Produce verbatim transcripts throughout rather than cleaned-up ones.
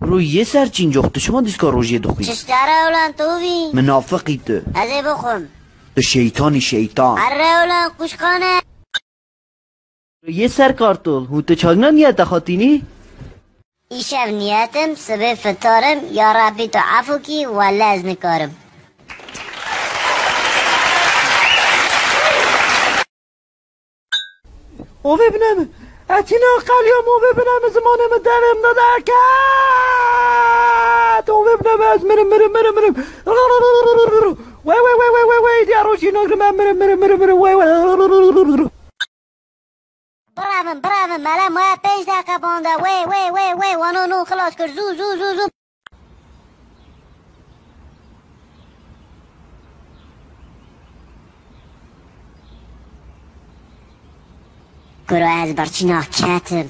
Rû yê ser çîncox, tu çima dîska rojiyê dixwî? Çi stara olan tu vî? Minafiqî tu. Ez ê bixwim. Tu şeytanî şeytan. Erre olan quşxane. Yê ser kartol, hûn tu çagna niyete xwe tînî? Îşev niyetim, sibê fitarim, ya Rabbî tu efû kî, welle ez nikarim. Ovê bine min. Etîna qelyam ovê bine min, zimanê min devê min derket. Ovê bine min, ez mirim, mirim, mirim, mirim. Wey, wey, wey, wey, wey, wey, diya rojî nagrim, em mirim, mirim, mirim, mirim, wey, wey. Birevin, birevin, mele maya pênc deqe banda. Wê, wê, wê, wê, wana nû xilas kir. Zû, zû, zû, zû. Kuro ez birçîna ketim.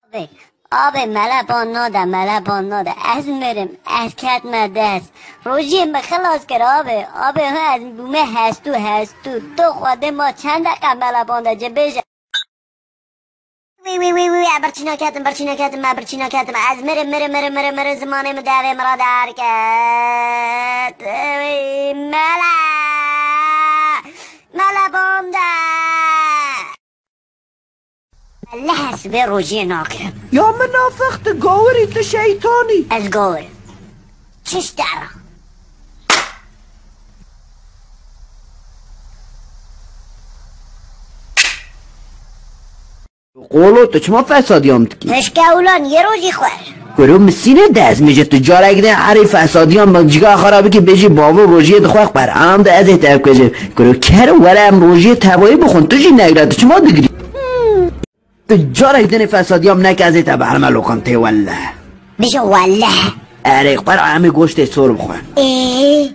Abê, abê, mele ban nade, mele ban nade. Ez mirim, ez ketme dest. Rojiyê min xilas kir abê. Abê, ha, ez bûme hestû, hestû. Tu Xwedê ma çend deqe mele ban de, ci bêje. Wî, wî, wî, wî, wî, birçîna ketim, birçîna ketim, me birçîna ketim. Ez mirim, mirim, mirim, mirim, mirim, zimanê min devê min re derket. Wî, mele, mele ban de. Leh ez vê rojiyê nakim. Ya minafiq, tu gawirî, tu şeytanî. Ez gawir im. Çi ji te re? Qolo, tu çima fesadiyan dikî? Hişke ulan yê rojî xwer. Kuro misîne de ez mijî tu carek de herî fesadiyan bak, cîga xwe ra bikî bêjî bavo rojiyê dixwe xwer. Am de ez ê te bikujim. Kuro ker were em rojiyê tevayî bixwin. Tu jî negre, tu çima digirî? Tu carek dinê fesadiyan neke ez ê te biherime loqantê welle. Bije welle. Erê xwer em ê goştê sor bixwin. Ê.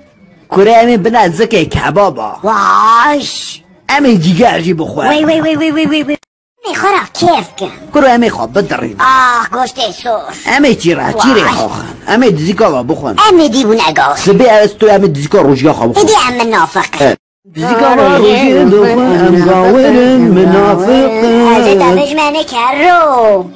Kuro em ê bine zikê kebaba. Waş. Em ê cîger jî bixwin. Wey, wey, wey, wey, wey, wey, wey. Em ê xwe ra kêf kin. Kuro em ê xwe bidirîn. Ah, goştê sor. Em ê çîra çîrê Vay. Xwe xin. Em ê dizîka ve bixwin. Em ê dî bûne gawir. Sibê ez tu em ê dizîka rojiya xwe bixwin. Êdî em minafiq in. Evet. Dizîka ve rojiyê dixwin, em gawir in, minafiq in. Ez ê te bêjim, em ê kerro.